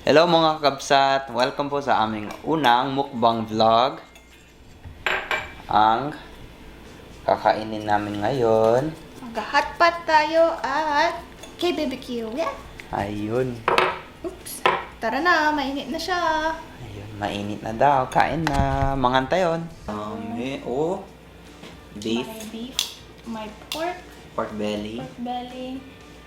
Hello mga kabsat! Welcome po sa aming unang mukbang vlog. Ang kakainin namin ngayon. Mag-hotpot tayo at KBBQ. Yeah. Ayun. Oops. Tara na, mainit na siya. Ayun, mainit na daw. Kain na. Mangantayon. Beef, May beef, may pork, pork belly. pork belly.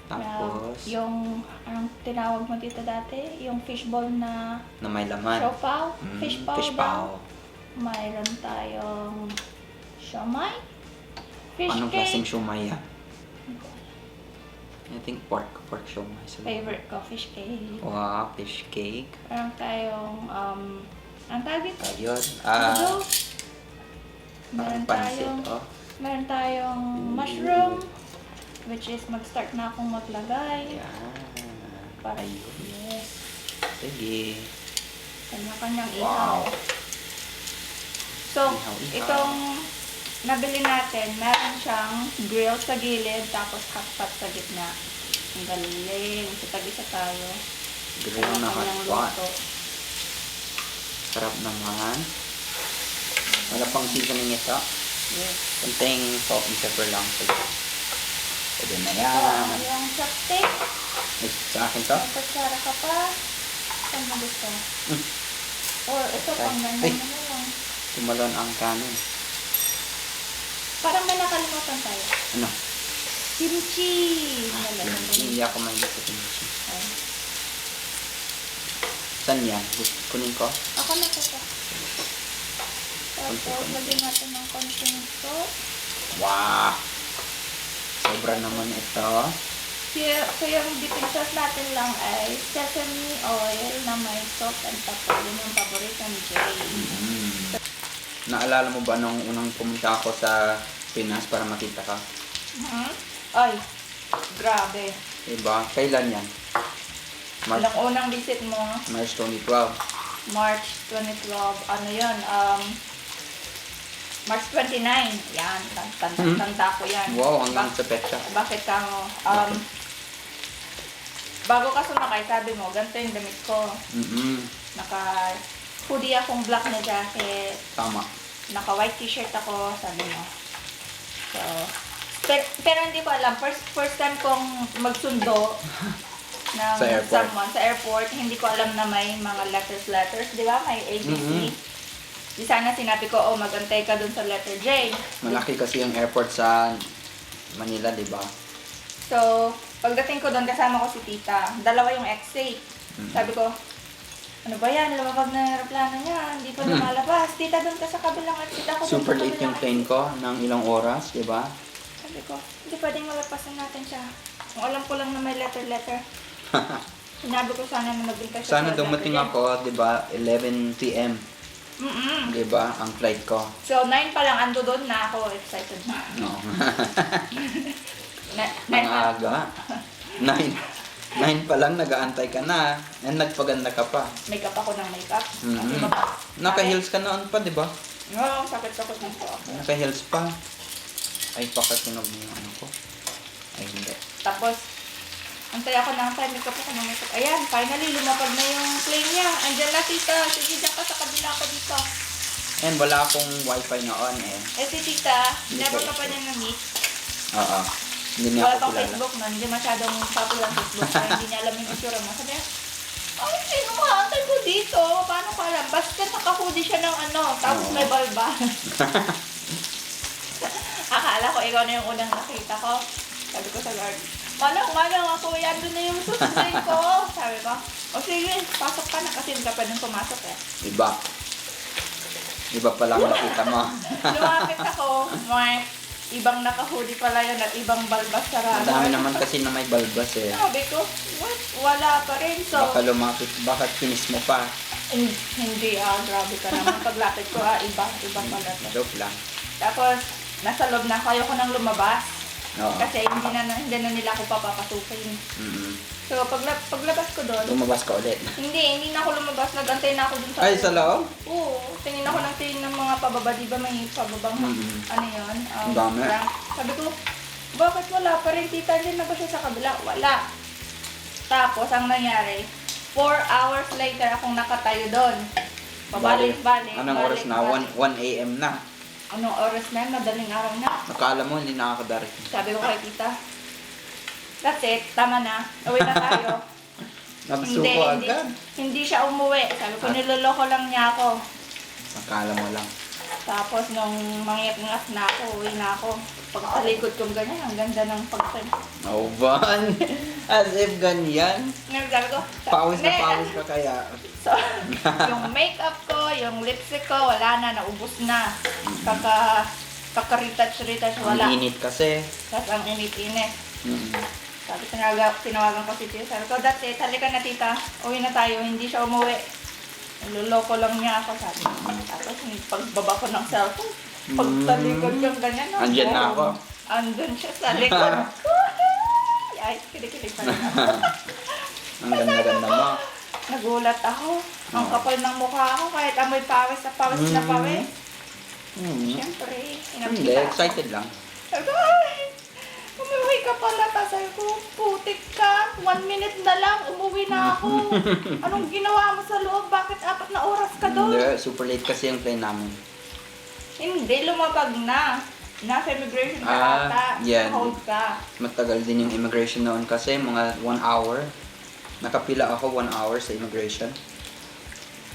Tapos, Yung, anong tinawag mo dito dati? Yung fishball na na may laman. siopaw? Fishball Fish daw. pao. Mayroon tayong siomay. Fish Anong cake. klaseng siomay yan? I think pork siomay. Favorite ko, fish cake. Wow, fish cake. Meron tayong, ang tawag dito? Ayun. Noodles. Parang pansit, Meron tayong mushroom, which is mag-start na akong maglagay. Ayan. Para, Ayun. yes. Sige. Kanya-kanyang Wow. ihaw. So, Ihaw-ihaw. itong nabili natin, meron siyang grill sa gilid, tapos hotpot sa gitna. Ang galing. So, tag-isa tayo. Grill na Kanya-kanyang hotpot. luto. Sarap naman. Wala pang seasoning ito. Yes. Kunting salt and pepper lang. Pwede na So, yan. yung chopstick. Sa akin to? May kutsara ka pa. Saan mo gusto? Or ito, Okay. pang Ay. ganyan na lang. Tumalon ang kanin. Parang may nakalimutan tayo. Ano? Kimchi! Hindi ako mahilig sa kimchi. Ay. Saan yan? Kunin ko? Ako na po ito. Tapos, Konti. lagyan natin ng konting salt. Wow! Sobra naman ito. So, yung dipping sauce natin lang ay sesame oil na may salt and pepper. Yun yung paborito ni Jay. Naalala mo ba nung unang pumunta ako sa Pinas para makita ka? Ay, grabe. Diba? Kailan yan? March, Walang unang visit mo, March 2012. March 2012. Ano yun? March 29. Yan, tanda ko yan. Wow, hanggang sa petsa. Bakit ka mo? Bago ka sumakay, sabi mo, ganito yung damit ko. Naka-hoodie akong black na jacket. Tama. Naka-white t-shirt ako, sabi mo. So, pero hindi ko alam. First time kong magsundo ng Sa airport. someone sa airport. Hindi ko alam na may mga letters. Di ba? May ABC. Di sana sinabi ko, oh, magantay ka dun sa letter J. Malaki kasi yung airport sa Manila, di ba? So, pagdating ko doon, kasama ko si tita. Dalawa yung X8. Sabi ko, ano ba yan? Lumabag na yung aeroplano niya. Hindi pa lumalabas. Tita, doon ka sa kabilang exit. Ako doon Super sa late kabilang yung plane ko ng ilang oras, di ba? Sabi ko, hindi pwedeng malagpasan natin siya. Kung alam ko lang na may letter. Sinabi ko sana na magbintay siya Sana sa dumating letter J. ako, di ba, 11 p.m. Di ba, ang flight ko. So, 9 pa lang ando doon na ako. Excited na. No. 9 Ang pa. aga. 9 pa lang, nag-aantay ka na. And nagpaganda ka pa. Makeup ako ng makeup. Naka-heels ka noon pa, di ba? Oo, sakit-sakit ng po. Naka-heels pa. Ay, pakasunog mo yung ano ko. Ay, hindi. Tapos, antay ako ng time, makeup ako ng makeup. Ayan, finally, lumapag na yung plane niya. Andyan na, tita. Sige, dyan ka sa kabila ko dito. And wala akong wifi noon eh. Eh, si tita, never ka pa niya na-meet. Oo. Hindi niya Wala ako pang kilala. Facebook nun. Hindi masyadong popular Facebook. Kaya hindi niya alam yung itsura mo. Sabi niya, ay, sino ka? Antay ko dito. Paano ka alam? Basta naka-hoodie siya ng ano, tapos Oo. may balba. Akala ko ikaw na yung unang nakita ko. Sabi ko sa guard, Manang ako, yan doon na yung susunod ko. Sabi ko, o sige, pasok ka na kasi hindi ka pwedeng pumasok eh. Iba. Iba pala ang nakita mo. Lumapit ako, ibang naka-hoodie pala yun at ibang balbas sa Ang radar. dami naman kasi na may balbas eh. Sabi ko, what? Wala pa rin. So, Baka lumapit, baka kinis mo pa. hindi grabe ka naman. Paglapit ko, iba pala to. Joke lang. Tapos, nasa loob na ako, ayoko nang lumabas. Oo. Kasi hindi na nila ako papapasukin. So, paglabas ko doon, Lumabas ka ulit. hindi na ako lumabas. Nag-antay na ako dun sa... Ay, sa loob? Oo. Tingin ako ng mga pababa. Di ba may pababang, ano yun? Ang dami. Rank. Sabi ko, bakit wala pa rin? Tita, hindi na ba siya sa kabila? Wala. Tapos, ang nangyari, 4 hours later akong nakatayo doon. Pabalik-balik. Anong oras na? 1 a.m. na. Anong oras na? Madaling araw na. Akala mo hindi nakakadarit. Sabi ko kay tita, that's it, tama na. Uwi na tayo. Nagsuko agad. Hindi siya umuwi. Sabi ko, niloloko lang niya ako. Akala mo lang. Tapos nung mangyat-ngat na ako, uwi na ako. Pagkalikod kong ganyan, ang ganda ng pagkain. Oh, ban. As if ganyan. Ngayon sabi ko, Pawis na "Ne." pawis ka kaya. So, yung makeup ko, yung lipstick ko, wala na, naubos na. Kaka-retouch, wala. Ang init kasi. Tapos ang init-init. Mm. Sabi, tinawagan ko si tita. Sabi ko, that's it, halika na tita. Uwi na tayo, hindi siya umuwi. Niloloko lang niya ako, sabi. Tapos pagbaba ko ng cellphone, pagtalikod yung ganyan. Andyan na ako. Andun siya sa likod ko. Ay, kilig-kilig pa rin ako. Ang ganda-ganda mo. Nagulat ako. Ang kapal ng mukha ko, kahit amoy pawis na pawis na pawis. Siyempre, Hindi, inapita ako. excited lang. Sabi ko, ay, umuwi ka pala. Tapos sabi ko, putik ka. 1 minute na lang, umuwi na ako. Anong ginawa mo sa loob? Bakit 4 na oras ka doon? Hindi, super late kasi yung plane namin. Hindi, lumabag na. Nasa immigration ka ata. yan. Hold ka. Matagal din yung immigration noon kasi mga 1 hour. Nakapila ako 1 hour sa immigration.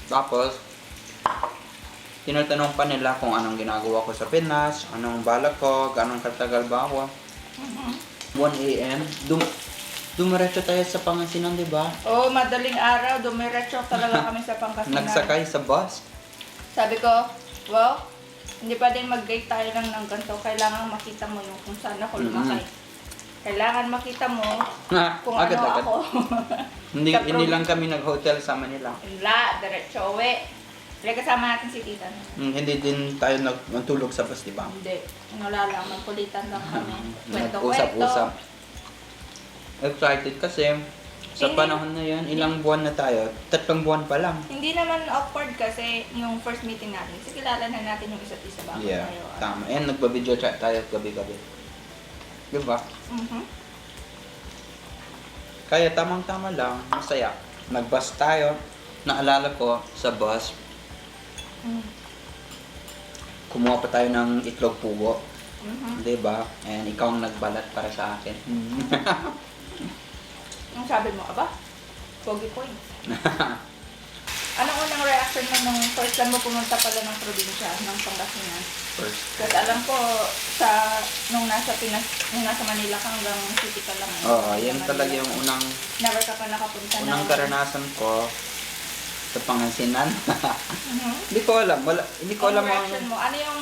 Tapos, tinatanong pa nila kung anong ginagawa ko sa Pinas, anong balak ko, anong katagal ba ako. 1 a.m. Dumiretso tayo sa Pangasinan, di ba? Oh, madaling araw, dumiretso talaga kami sa Pangasinan. Nagsakay sa bus. Sabi ko, well, hindi pa din mag-guide tayo lang ng ganito. Kailangan makita mo yung kung saan ako lumakay. Kailangan makita mo kung ano Agad-agad. ako. Hindi Sa lang kami nag-hotel sa Manila. Wala, diretso uwi. Kaya kasama natin si tita. Hindi din tayo nagtulog sa bus, di ba? Hindi. Wala lang, magkulitan lang kami. Nag-usap-usap. Excited kasi sa Hindi. panahon na yun, ilang buwan na tayo? 3 buwan pa lang. Hindi naman awkward kasi yung first meeting natin. Kasi kilala na natin yung isa't isa bago Yeah, tayo. tama. And nagbabideo chat tayo gabi-gabi. Di ba? Kaya tamang-tama lang, masaya. Nag-bus tayo. Naalala ko sa bus, kumuha pa tayo ng itlog pugo. Di ba? And ikaw ang nagbalat para sa akin. Ang sabi mo, aba, pogi points. Anong unang reaction mo nung first time mo pumunta pala ng probinsya, ng Pangasinan? First. Kasi alam ko, nung nasa Manila ka hanggang city ka lang. Oo, yan talaga yung unang Never ka pa nakapunta na. unang karanasan ko sa Pangasinan. Hindi ko alam. Hindi ko alam ang reaction mo. Ano yung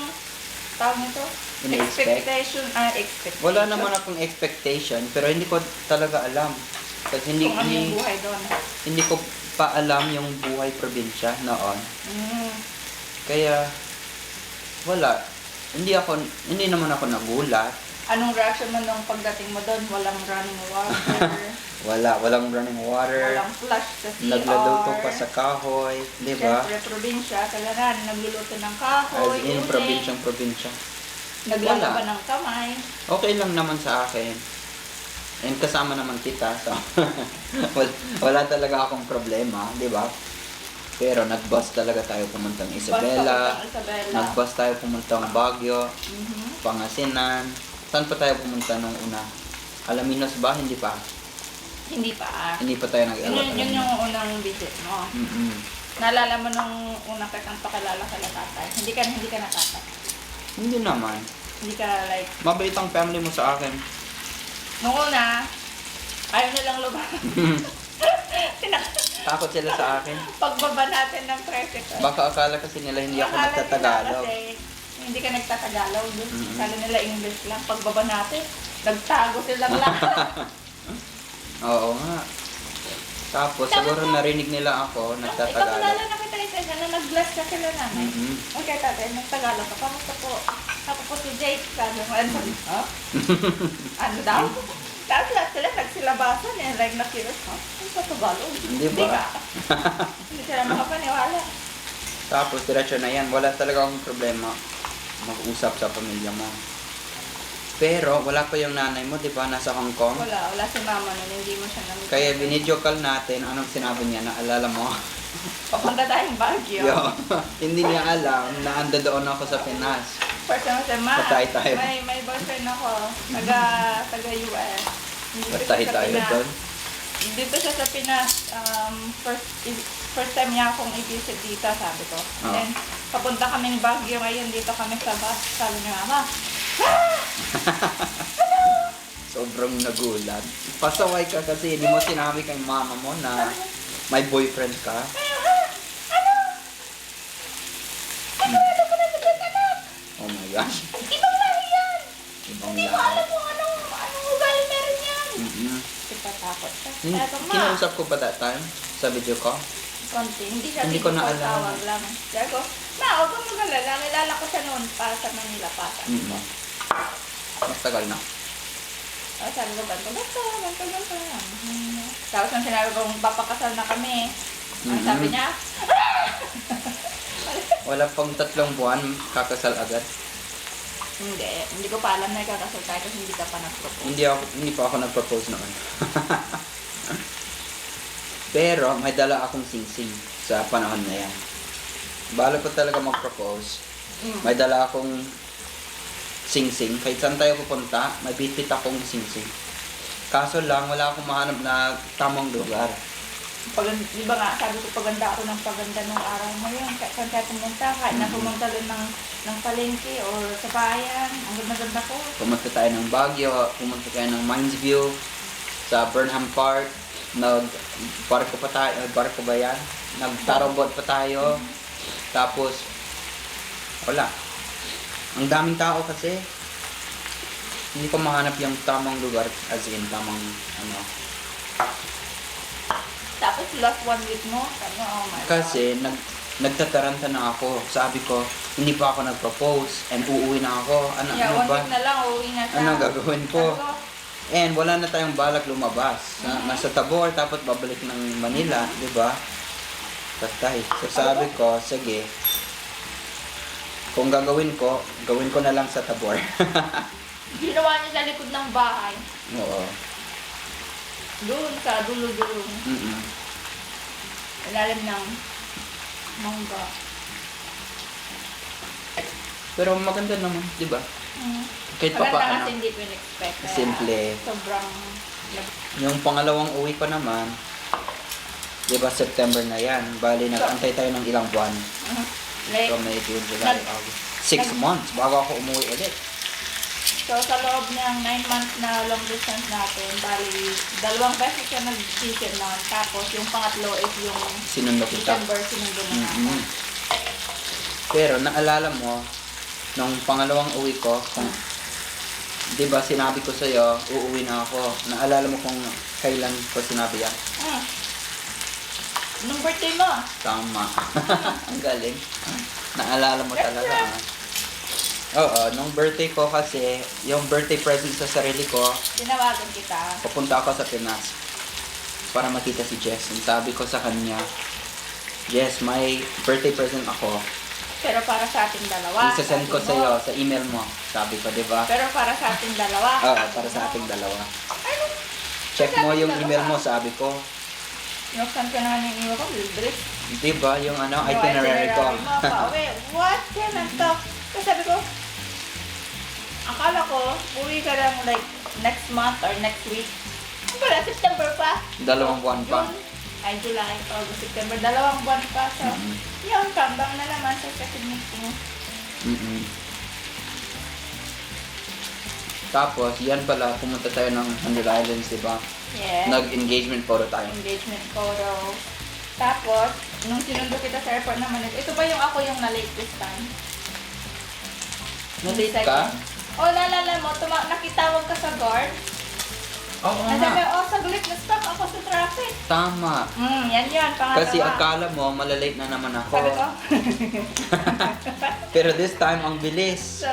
tawag nito? Ini-expect? Expectation. Wala naman akong expectation, pero hindi ko talaga alam. Kasi Kung ano yung buhay doon. hindi ko pa alam yung buhay probinsya noon. Kaya wala. Hindi naman ako nagulat. Anong reaction mo nung pagdating mo doon? Walang running water, Walang running water. walang flush sa CR. Nagluluto pa sa kahoy, 'di ba? Siyempre, probinsya, kailangan nagluluto ng As kahoy, in uling, probinsya. naglalaban ng kamay. Okay lang naman sa akin. And kasama naman kita, so wala talaga akong problema, di ba? Pero nag-bus talaga tayo pumuntang Isabela, Basta Isabela. nag-bus tayo pumuntang Baguio, Pangasinan. Saan pa tayo pumunta nung una? Alaminos ba? Hindi pa. Hindi pa. Hindi pa tayo nag-aeroplano. Yun yung unang visit mo. Naalala mo nung unang kitang pakilala ka na tatay. Hindi ka na tatay. Hindi naman. Hindi ka like, Mabait ang family mo sa akin. nung una, ayaw nilang lumaban. Takot sila sa akin. Pagbaba natin ng tricycle. Baka akala kasi nila hindi ako Akala nila nagtatagalog. kasi hindi ka nagtatagalog. Akala nila English lang. Pagbaba natin, nagtago silang lahat. Oo nga. Tapos siguro narinig nila ako Ikaw nagtatagalog. kilala na kita isa na nag-glass ka sila nanay. Mhm. Okay, tatay, nagtagalog ka. Kamusta po? Ako po si Jake. Sabi mo, ano sabi? Ha? Ano daw? Tapos lahat sila nagsilabasan eh. Like na-curious, ha? Ano sa Tagalog? Hindi ba? ka. Hindi sila makapaniwala. Tapos diretso na yan. Wala talaga akong problema mag-usap sa pamilya mo. Pero wala pa yung nanay mo, di ba? Nasa Hong Kong. Wala si mama nun, hindi mo siya namit. Kaya binidyo call natin. Anong sinabi niya? Naalala mo? Papunta tayong Baguio. Yo, hindi niya alam na ando doon ako sa Pinas. First time sa ma, Patay tayo. may boyfriend ako, taga US. Dito Patay siya sa tayo Pinas. doon. Dito siya sa Pinas, first time niya akong i-visit dito, sabi ko. Oo. Then, papunta kaming Baguio ngayon, dito kami sa bus. Sabi niya, Mama, Sobrang nagulat. Pasaway ka kasi hindi mo sinabi kay mama mo na may boyfriend ka. ano ka na anak? Oh my gosh. Ibang lahi yan! Ibang Hindi mo lahat. alam kung anong ugali meron yan. Mm-mm. Nagtatakot ka. Hin- Sabi ko, Ma, Kinausap ko ba that time sa video ko? konti. Hindi siya Hindi ko video call, naalala. tawag lang. Sabi ko, Ma, huwag kang magalala. Nilala ko siya noon para sa Manila pa. Sabi ko. Mm-mm. Mas tagal na. Sabi ko, ganito. Tapos nang sinabi ko, papakasal na kami. Ang sabi niya, Wala pang 3 buwan, kakasal agad. hindi ko pa alam na ikakasal tayo kasi hindi ka pa nag-propose. Hindi pa ako nag-propose noon. Pero may dala akong singsing sa panahon na yan. Bala ko talaga mag-propose. May dala akong singsing. Kahit saan tayo pupunta, may bitbit akong singsing. Kaso lang, wala akong mahanap na tamang lugar. Di ba nga, sabi ko paganda ako ng paganda nung araw mo yun. Saan tayo pumunta? Kahit na pumunta doon ng palengke or sa bayan. Ang ganda-ganda ko. Pumunta tayo ng Baguio, pumunta tayo ng Mines View, sa Burnham Park, barko pa tayo, barko ba yan? Nagtarobot pa tayo. Tapos, wala. Ang daming tao kasi. Hindi ko mahanap yung tamang lugar, as in, tamang, Tapos last 1 week mo, sabi ko, oh my God. Kasi, nagtataranta na ako. Sabi ko, hindi pa ako nag-propose, and uuwi na ako. Ano Yeah, 1 ba? week na lang, uuwi na siya. Ano gagawin ko? Sabi ko, And wala na tayong balak lumabas. Nasa Tabor, tapos babalik ng Manila, di ba? Patay. So sabi ko, sige. Kung gagawin ko na lang sa Tabor. ginawa niya sa likod ng bahay. Oo. Doon sa dulo-dulo. Mm-mm. Ilalim ng mangga. Pero maganda naman, di ba? Kahit pa Maganda kasi paano. hindi ko in-expect. Kaya Simple. Sobrang... Yung pangalawang uwi ko naman, di ba September na yan. Bali, nag-antay tayo ng ilang buwan. Like, So, May, June, July, August. 6 months bago ako umuwi ulit. so sa loob ng 9 months na long distance natin, bali, 2 beses siya nag-visit naman. Tapos yung pangatlo is yung Sinundo kita. December, sinundo mo na ako. Mm-hmm. Pero naalala mo, nung pangalawang uwi ko, kung, di ba sinabi ko sa'yo, uuwi na ako. Naalala mo kung kailan ko sinabi yan? Nung birthday mo, Tama. Ang galing. Naalala mo talaga. Ah. Oo, nung birthday ko kasi, yung birthday present sa sarili ko, tinawagan kita. papunta ako sa Pinas para makita si Jess. And sabi ko sa kanya, Jess, may birthday present ako. Pero para sa ating dalawa. Isasend ko sabi sa mo. iyo sa email mo. Sabi ko, di ba? Pero para sa ating dalawa. Oo, para sa ating dalawa. Check mo yung email mo, sabi ko. Nuksan ko naman yung email ko, libre. Di ba? Yung Yung itinerary ko. mo, pauwi. What can I talk? Kasi sabi ko, akala ko, uwi ka lang like next month or next week. Wala, September pa. 2 buwan pa. June, ay July, August, September. 2 buwan pa. So, yung kambang na naman sa second meeting. Mm-mm. Tapos, yan pala, pumunta tayo ng Hundred Islands, di ba? Yes. Nag-engagement photo tayo. Engagement photo. Tapos, nung sinundo kita sa airport naman, ito ba yung ako yung na-late this time? Na-late ka? Oh, naalala mo, nakitawag ka sa guard. Oo Nasabi, nga. oh, saglit, na-stop ako sa traffic. Tama. Yan yun, pangalawa. Kasi akala mo, malalate na naman ako. Sabi ko, Pero this time, ang bilis. so,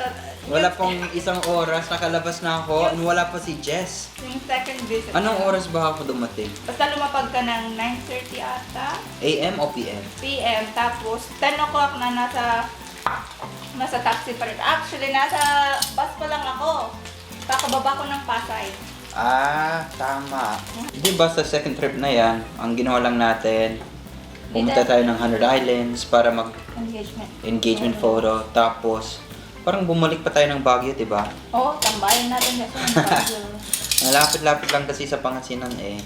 Wala pang 1 oras, nakalabas na ako, and wala pa si Jess. yung second visit. Anong oras ba ako dumating? Basta lumapag ka ng 9:30 ata, AM o PM? PM, tapos 10 o'clock na nasa taxi pa rin. Actually, nasa bus pa lang ako. Kakababa ko ng Pasay. Ah, tama. Di ba sa second trip na yan, ang ginawa lang natin, pumunta tayo ng 100 Islands para mag-engagement photo. Tapos, parang bumalik pa tayo ng Baguio, di ba? Oo, tambayan natin kasi ng Baguio. Malapit-lapit lang kasi sa Pangasinan eh.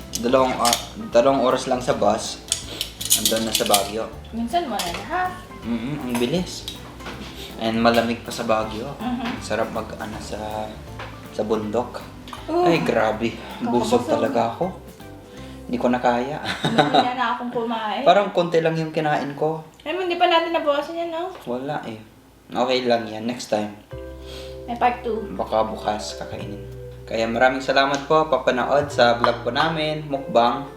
Dalawang oras lang sa bus. Andun na sa Baguio. Minsan 1.5. Ang bilis. And malamig pa sa Baguio. Mhm. Sarap mag-ana sa bundok. Oh. Ay, grabe. Busog talaga ako. Hindi ko na kaya. Hindi na akong kumain. Parang konti lang yung kinain ko. Ay, hindi pa natin nabawasan yan, no? Wala eh. Okay lang yan. Next time. May part 2. Baka bukas kakainin. Kaya maraming salamat po papanood sa vlog po namin, mukbang.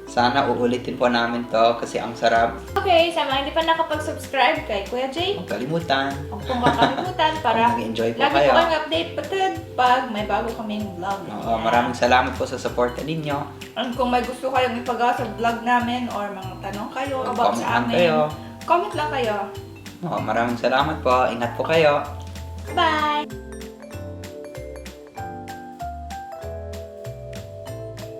Sana uulitin po namin to kasi ang sarap. Okay, sa mga hindi pa nakapag-subscribe kay Kuya Jay, Huwag kalimutan. huwag pong kakalimutan para Kung nag-enjoy po lagi kayo. po kayong update patid pag may bago kaming vlog. Oo, maraming salamat po sa support ninyo. And kung may gusto kayong ipagawa sa vlog namin or mga tanong kayo about Comment sa lang amin, kayo. comment lang kayo. Oo, maraming salamat po. Ingat po kayo. Bye!